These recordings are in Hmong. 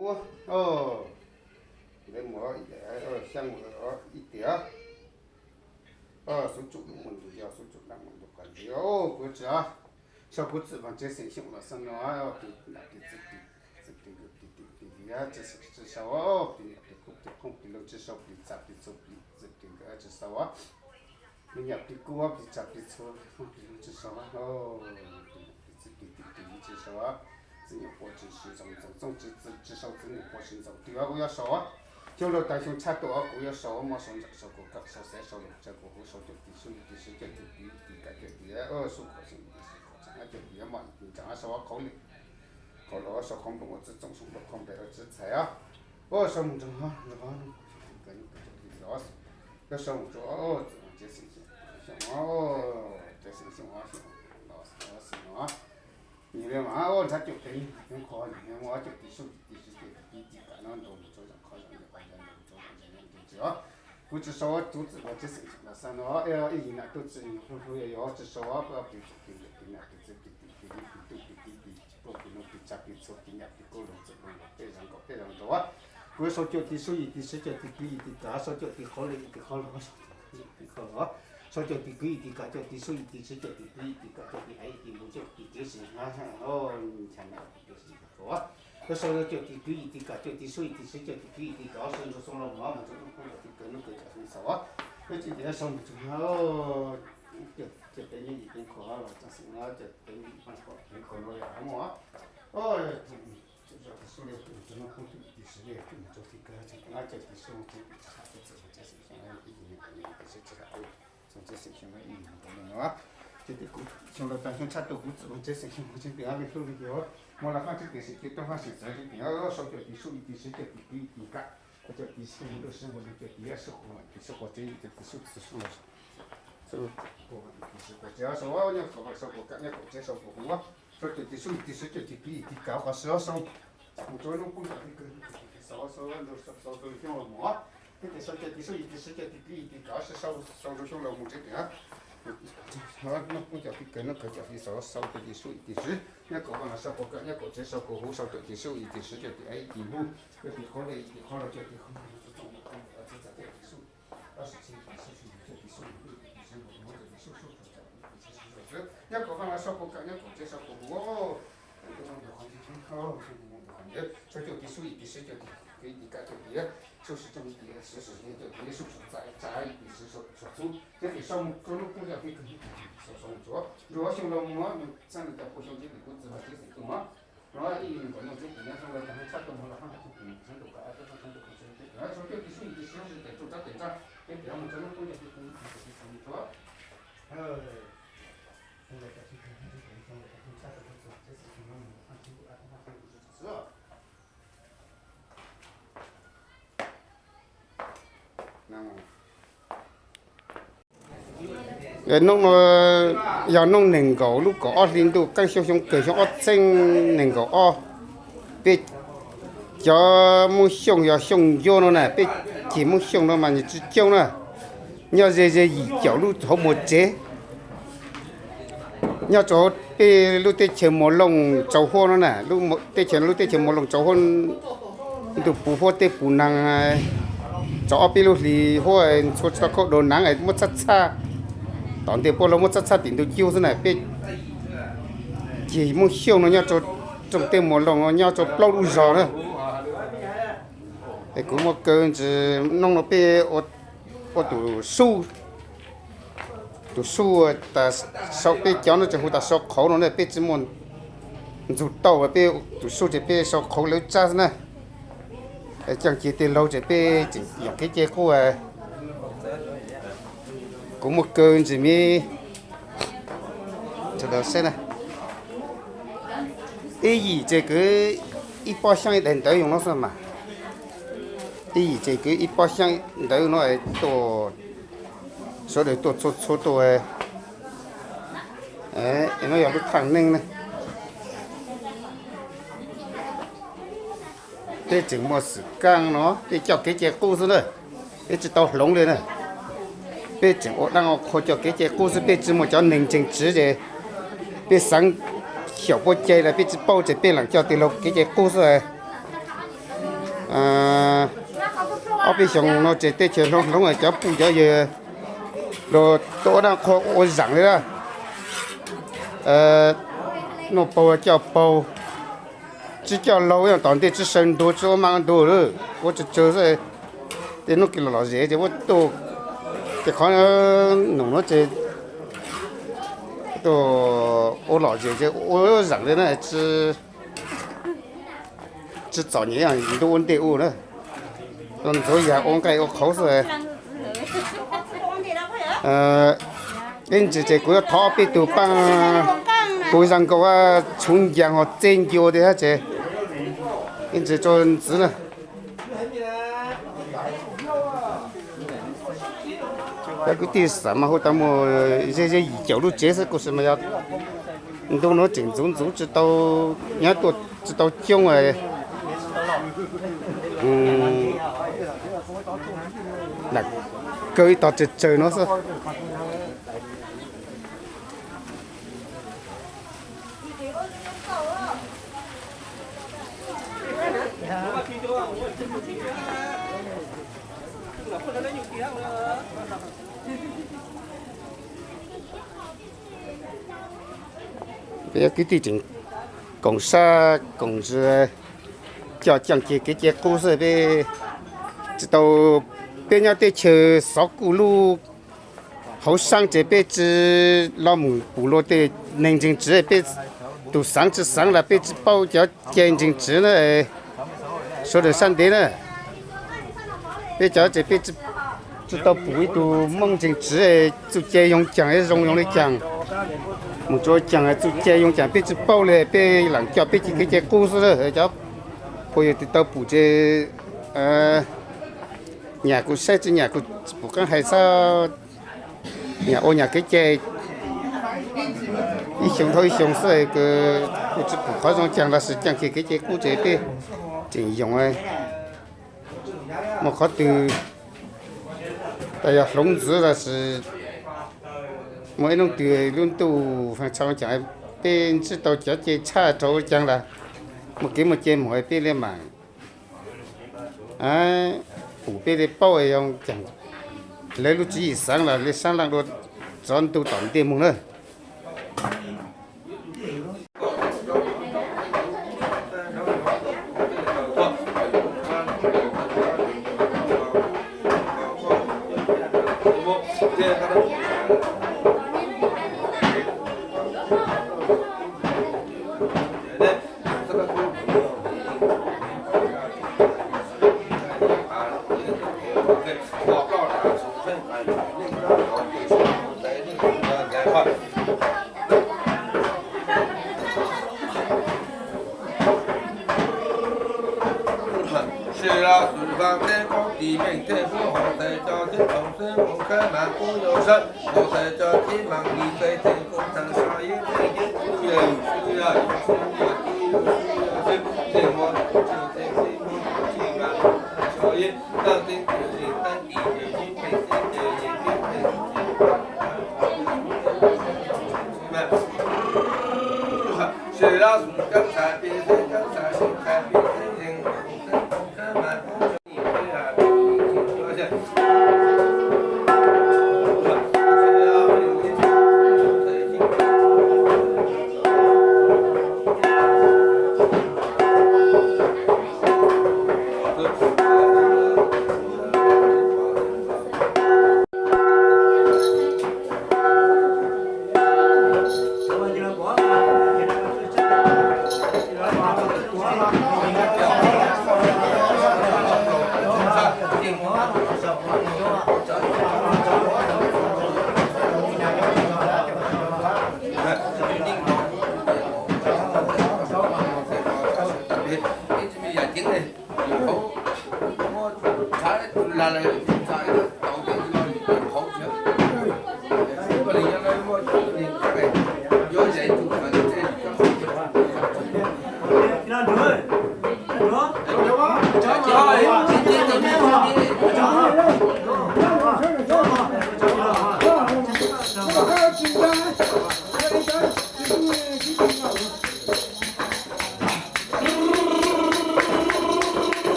Ua, ntev mus xya mus ib tiam, xub tsum lub muag ntug yog xub tsum dab muag ntug qhov ntxiv. Kuv tsis sau kuv txwm vas tsev xeem Xyooj los xab no, tus nam tus txiv, tus txiv tus nkawm tus tim tus viv tsis sau, tus niam tus tub tus qoob tus loo tsis sau, tus txha tus txhu tus txiv tus nkawm tsis sau, tus nyab tus kub tus txha tus txhu tus qoob tus loo tsis sau, tus niam tus txiv tus tim tus viv tsis sau, txiv nyuam quas tsis sau, Ntxoov Txooj tsis sau, txiv nyuam quas tsis ntxoov twg kuv yuav sau. Xyoo laus tas xyoo tshaj tuaj kuv yuav sau, muab sau ntawm sau kaum kaum sau xeeb sau lus tsa kuv huv sau caum tim xub yim tim tsib caum tim kwv yim tim kav caum tim suj qhov xyoo yim tim xwb qhov tseem caum tim muaj ntseeg sau qhov lwm, qhov los sau qhov nplooj ua txiv txooj, sau nplooj qhov npe ua txiv txhais os. Ua sau mus nrog nrog yuav sau mus rau txiv tsev xeem Xyooj, tsev xeem Xyooj xeem no. Nws li mas ua ntshav caum tes, nws qhov nws muaj caum tim xub yim tim tsib caum tim kwv yim tim kav no nrog mus rau zaum qhov zaum yim qhov yav nrog mus rau zaum yim nrog tsis os. Kuv tsis sau kuv txwm vas tsev xeem Xyooj los xab no, ib yim nam tuaj txwm hlub hlub yog tsis sau, tus txiv tus nkawm tus niam tus txiv tus tim tus viv tus tub tus kwv tus poj tus nus tus txha tus txhu tus nyab tus kub loo txwm loo los peb zaug nkaus peb zaug nraud. Kuv sau caum tim xub yim tim tsib caum tim kwv yim tim kav, sau caum tim qhov lwm tim qhov los, sau caum tim kwv yim tim kav caum tim xub yim tim tsib caum tim kwv yim tim kav caum tim aib yim tim npus caum tim kev sim, ncha na tim kev sim. Kuv sau caum tim kwv yim tim kav caum tim xub yim tim tsib caum tim kwv yim tim kav, sau ntsuag xoo los mus mus rau lub koob caum tim kav nub kav caum xoo xaus. Peb tsis tias sau mus tsuag caum tes nyob yim teev kho los txog xeem no caum tes nyob yim teev kho no muaj. Tus xub li tus nub koob tus yim tim siv li tus mus rau tim kav tseem caum tim xub tseem tsis txham tus txwm tsev xeem Xyooj ib yim tim sib tsis txham tus txwm tsev xeem Xyooj ib yim tim no. Ces tim kuv xyoo laus tas xyoo tshaj tuaj kuv txwm tsev xeem Xyooj tsev tim ob li hlub li yog muaj laj qab tsev tim sim cia rau faj sim txawv tsev tim sau caum tim xub yim tim siv caum tim kwv yim tim kav, caum tim xub mus rau sib mus rau caum tim suj qhov tim suj qhov tsev tim suj tim suj tim suj qhov tsev sau nyob kaum vas sau kaum kav nyob kaum tsev sau kaum huv, sau caum tim xub yim tim siv caum tim kwv yim tim kav qhov siv sau mus rau lub koob caum tim kav sau sau rau xyoo los mus. Peb tias sau caum tim xub yim tim siv caum tim kwv yim tim kav sau sau rau xyoo los mus tsev tim lub koob caum tim kav nub kav caum tim sau sau caum tim xub yim tim siv nyob kaum vas los sau kaum kav nyob kaum tsev sau kaum huv sau caum tim xub yim tim siv caum tim aib tim npus, caum tim qhov li tim qhov los caum tim qhov txham tim suj, nyob kaum vas los sau kaum kav nyob kaum tsev sau kaum huv, sau caum tim xub yim tim siv caum tim kwv yim tim kav caum tim suj sim caum tim suj sim caum tim suj txham tsa yim tim siv sau txhub, ces tim sau mus rau lub koob caum tim kav sau sau ntsuav ntsuav xyoo los mus nws txhaj nws cov pua xyoo tsev tim kuv txwm vas tsev xeem Xyooj no. No ib yim nkaum nyoog tsev tim nyob xyoo laus tas xyoo tshaj tuaj mus los faj tsis tim txhab ntuj kav txhab ntuj kav txhab ntuj kav sau caum tim xub yim tim siv sau sim caum tim tsab tim tsab, peb tias mus rau lub koob caum tim kav nub kav caum tsev sau mus tsuav. Xyoo laus tas xyoo tshaj tuaj mus los faj tsis tim txhab ntuj kav txhab ntuj kav txhab ntuj kav txhab ntuj kav txhab ntuj kav txhab Hnub no yog hnub nees nkaum lub kaum ob hli ntuj, kaab xyoo xyoo kawg xyoo ob txheeb nees nkaum ob. Peb cov Moob Xyooj yog Xyooj Ncuab no na, peb ceg Moob Xyooj no mas nws tsis coob na, nyob ze ze yim caum lub hauv muag tsev. Nyob rau peb lub teb chaws Muas Looj Tsau Huab no na, teb chaws lub teb chaws Muas Looj Tsau Huab, ntuj puv huab teb puv neeg, tau ob peb lub hlis huab ntxhua tsis tau khaub dua neev muab txhab txhab, tom ntej puab laug muab txhab txhab tim ntug cub xwb na. Peb ceg Moob Xyooj no nyob rau rooj teb Muas Looj no nyob rau plaub lub zos na. Es kuv muaj kaw ntsis, hnub no peb ua tus sub, tus sub tas sau, peb cov no tseem hu tas sau qhauv no na, peb tsis muaj ntxug tauj, peb tus sub ces peb sau qhauv lawv tsab xwb na. Caaj ceg tej laug ces peb tseem yoom kev cai qub. Kuv muaj kaw ntsis me, sawv daws saib na. Ib yim ces kwv ib pob xyaab ib daim ntawv zoo no xwb mas. Ib yim ces kwv ib pob xyaab ntawv no tuaj, sawv daws tuaj txhua txhua tuaj. No yog lub thaaj neeg na. Peb tseem muaj xwm kaaj no, peb coj kev cai qub xwb na. Peb tsis tau hloov li na. Peb tseem ua daab ua qhua coj kev cai qub xwb, peb tsis muaj cov neeg ntseeg tsiv ces peb xaav xyaum puab cai los peb tsis paub ces peb lam coj tej laug kev cai qub xwb. Ob peb xyoos no ces teb chaws hloov hloov cov phooj cov ywg los tuaj ua dab qhua ua zaam li na. Noj paug coj paug, tsi coj laug, tom ntej tsi saw ntuag tsi ua maj ntuag lawm, ua tsawg tsawg xwb. Tej hnub kis los lom zem ces ua tuaj, ces qhov num no ces tuaj ua lom zem ces ua zaam li na, tsi txom nyem ntuj ua ntej ua na. Ntxuav yam ua nqaij ua qhauv xwb. Ib ntsis ces kuv yuav thov peb tug paaj, kuv zaj nkaus tshuv ncaas ho txeb ncua tiag ces ib ntsis tso ntxiv na. Cov kwv tij xav mas hu tas mus ze ze yim caum lub tsev xwb, kuj sis mas yog ntu no tseem ntxuv ntxuv tsis tau, nyob tuaj tsis tau coob na, kawg ib tog tsawg tsawg no xwb. Peb kwv tij tseem koom sab koom ntsws coj caaj ceg kev cai qub xwb, peb tsis tau, peb nyob teb chaws xov kuj lub hauv saab ces peb tsis los mus pum luag tej neeg ntseeg tswv, peb tus xaav tsis xaav los peb tsis paub cov cai ntseeg tswv na. Sawv daws sab ntev na, peb cov ces peb tsis tau pum ib tug Moob ntseeg tswv txuj cai yoo caag zoo zoo li caag, mus tsuav caag txuj cai yoo caag peb tsis paub li, peb lam coj peb ceg kev cai qub xwb. Cov puas yog tsis tau pum ces nyam kuv saib tsis, nyam kuv tsis pum qaab hais xwb. Nyam ua nyam kev cai ib xyoo dhau ib xyoo xwb, kuj tsis pum qhov zoo caag los sis caaj kiag kev cai qub ces peb tseem yoog. Muaj qhov twg tas yog hloov ntxiv los sis muaj ib hnub twg lub ntuj fee tshaj caag, peb ntsib tau cov cai tshaj rau caag los muaj kev muaj cai moog peb li maam pum peb li paub yoo caag lawv lub tswv yim xaav los li saab laaj dua txov ntuj tom ntej moog na. Sis los xwm faam tej qoob tis meej tej puab hauv tais cov tib toom xwb mus khawb mas puab yuav sawb hauv tais cov tib maam li peb tej kuj tag so yeeb tej yeeb kuj yog lug xwb yog yug xwb yog tib lug xwb yog xwb tej muab tug tsis tej tib muab tug tsis mas tag so yeeb tag tej tug tsis tag tis yog yeeb tej tej yeeb tej yeeb tej Sis los xwm kab txhais pib xeeb kab txhais sis txhais pib xeeb zeeg xeeb kab mas koob tso nim peb has peb nim tsis tuaj.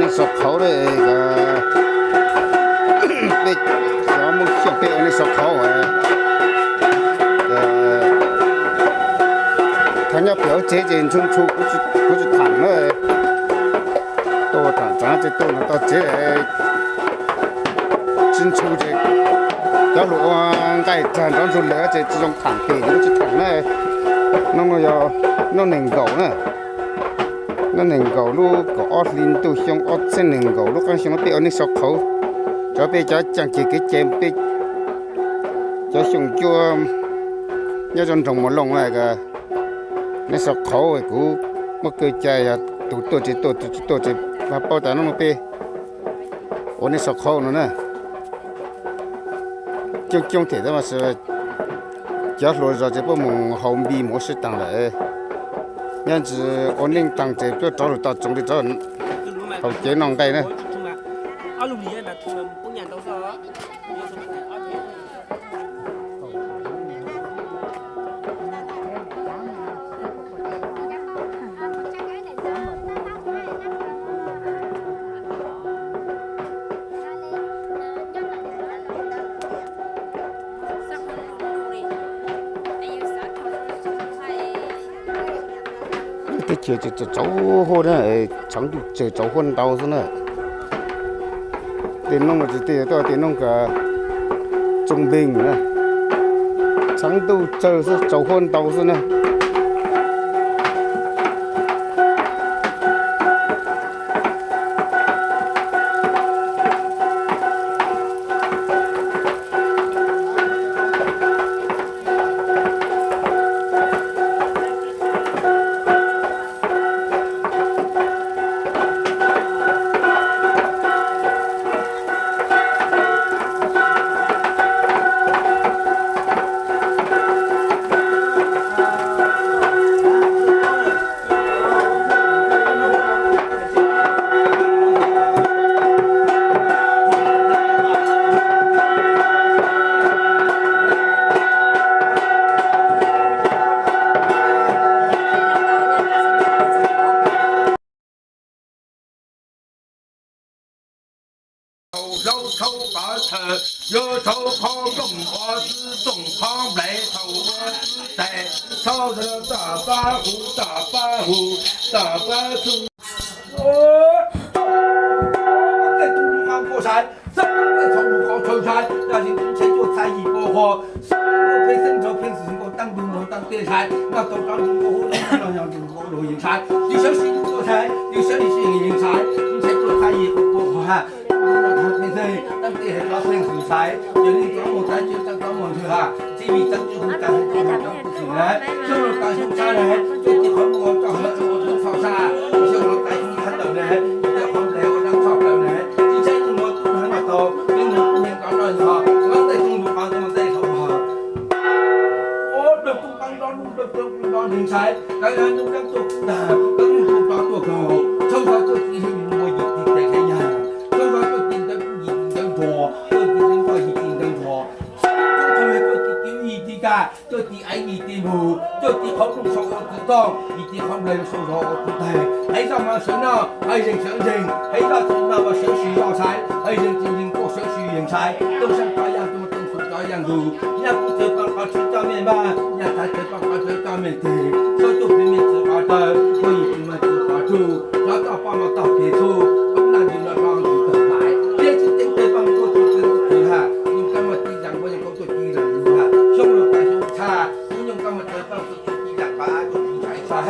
Nej sov qhauv, peb cov Hmoob Xyooj peb ua nej sov qhauv. Thaum nyob pem hauv tsev ces ntshu ntshu, kuv tsis tham na. Tuaj tham tsav ces tuaj no tau tsev tsis ntshu ces cov hluas ua nqaij tag nrov ntsuag lawm ces tsis zoo tham ces kuv tsis tham na. Hnub no yog hnub nees nkaum na. Hnub nees nkaum lub kaum ob hli ntuj xyoo ob txhiab nees nkaum lub qab xyoo no peb ua nej sov qhauv. Cov peb cov caaj ceg kev cai peb cov Xyooj Cuab nyob rau nroog Mus Looj na, nej sov qhauv kuv muab kaw cai yog tus tuaj ces tuaj, tus tsis tuaj ces paub tas hnub no peb ua nej sov qhauv no na. Coob coob thiab tab sis cov hluas zos ces puab mus haus npi mus ua sib taag lawm. Nyob ntsis ua neej taag ces puab rov lug tau tsoom li rov haus cawv noj nqaij na. Teb chaws txawv txawv huab na, tshav ntuj tsawv txawv huab ntau xwb na. Tej noob no tsis tej, tej noob ka tsoos npeeg na, tshav ntuj tsawv xwb txawv huab ntau xwb na. Thaum zaub thaub pov thawm, yuav thaum qhov nkooj ua txwv, txooj qhov nplej thaum ua txwv tais, thaum tom pab hu, tom pab hu, tom pab txu. Tej tug nws nquag sai, xab tej thaum nws qhov chaw sai, yog li ntshe yuav txhais yim pua qhov, xab pheej xeeb nrog pheej xwm nkaus, taaj ntug nrog taaj tej sai, noj tau rov nrug nkaus, noj yog nrug nkaus luag yeej sai, yus sawv tsis nrug nkaus sai, yus sawv tsis yeej sai, ntshe yuav txhais yim pua qhov ha. Taaj tej hais rov pheej xwm sai, yog li rov mus txav cia taaj rov mus ntxhw ha, txij vim txeeb tsis hu tas hu tas cov xwm na, xyoo no tas xyoo tshaj na, txuj ci qhov muag tso hlo ua txhua txhoj sab, xyoo no tas xyoo tshaj tawm na, tej qhov nplej ua dab tshoj plaws na, tsis ntshe tus muaj tub heev mas tau, yeej mus kuj yeej rov noj ntxhov, nyob tej tug npus qhov ntoo tej thaum hov. Ua nplawg tub qeeb nrov nub nplawg tub nrov neeg sai, kab nub kab tuaj kuj tag, kab nub tuaj rov tuaj kaug, tshoob txhua txuj ci hwj mus ua yim tis tes qhev yag, tshoob txhua txuj ci ntawv kuj yim tis ntawv nrhuav, txuj ci ntawv nrog yim tis ntawv nrhuav, txhua txuj ci kwv yim tis tag, txuj ci aiv yim tis npug, txuj ci qhov nplooj sau ua txwv tooj, yim tis qhov nplej sau zog ua txwv taig, hais zoj mas sawv noj, hais zeeg sawv zeeg, hais zoj tsis noj mas sawv tsis zoj sai, hais zeeg tsis zeeg kuj sawv tsis yeej sai, tooj sab rov yaj ntuj, tooj xu rov yaj ntug, nyaj kuj txawv paj qhov tshwv coj mej npaj, nyaj txhais txawv paj qhov tshwv coj mej teg, suab cuj plig mej txwv qhov taw, kuj yim tis mas txwv qhov tsuj, rov toj paj mas toj peg txhuj, koob naj ntws no rov ntws tawg hlais, thiab tsis teev tawv paj kuj txwv txwv txwv ha, nyuj kab mas ci zam npua nyuj koob tuaj ci zam npua ha, xyoo no tas xyoo tshaj, kuj nyuj kab mas tawv paj kuj txwv ci zam npua kuj txwv ntshai tshaj.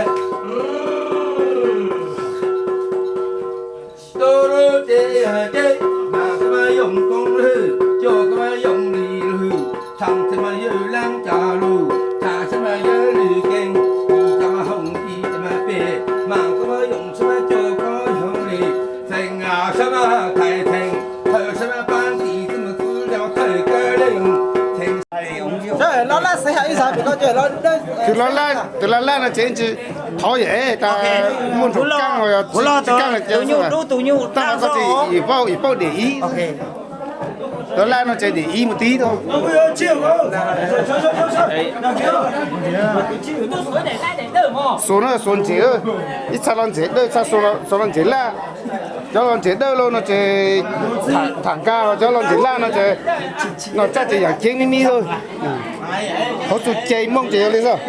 Tub lub tsev yog tsev, mas koj mas yoog koob lwg, coj koj mas yoog li lwg, tshee txhia mas yawg laab ca lug, tshee txhia mas yawg lwg keej, ib ca mas hooj ib ca mas peg, mas koj mas yoog txhia mas coj koj yoog li, txheej txhia mas thaiv txheej, thawj txhia mas paab tis txhia mas txwv yog thawj kawg leej, txheej. Tus laj laj, tus laj laj no ces tsis thov yam tas muaj nraum kaab, tsis kaab, tab koj tsis ib paub, ib paub diam ib. Tus laj laj no ces diam ib mus tib. Xuas no xuas ntseg, ib txha los ntseg dawb, txha xuas los ntseg laj. Cov los ntsev dawb los no ces tham nkag, cov los ntsev laj no ces no tsaj ces yam ceeb me me xwb. Qhov xu ce mooj ces yog li xwb.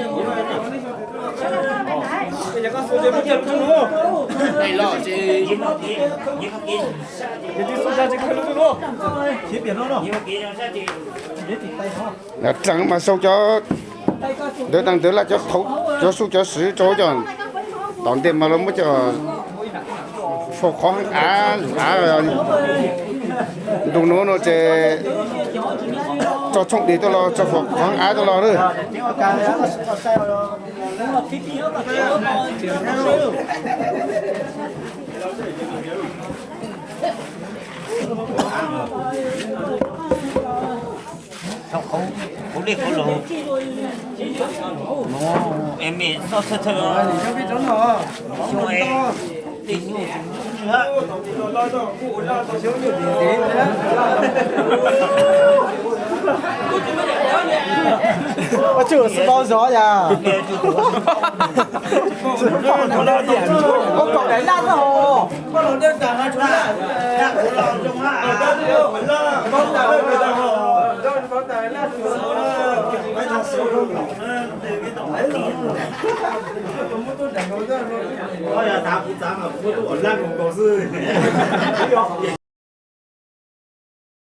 Raws mas sau cov ntawv dees ntawv laj cov thaud, cov xub cov swv rau cov tom ntej mas los muab cov faus qhov av av ntu nuav no ces tso tshooj dim tuaj los tso faus qhov av tuaj los lawm. Hauv dej hauv laug, es mej xob thawj thawj xyoo es tej nyuj Ua tsuj xwb paub zov yam. Ua kaum daim laj xwb hos.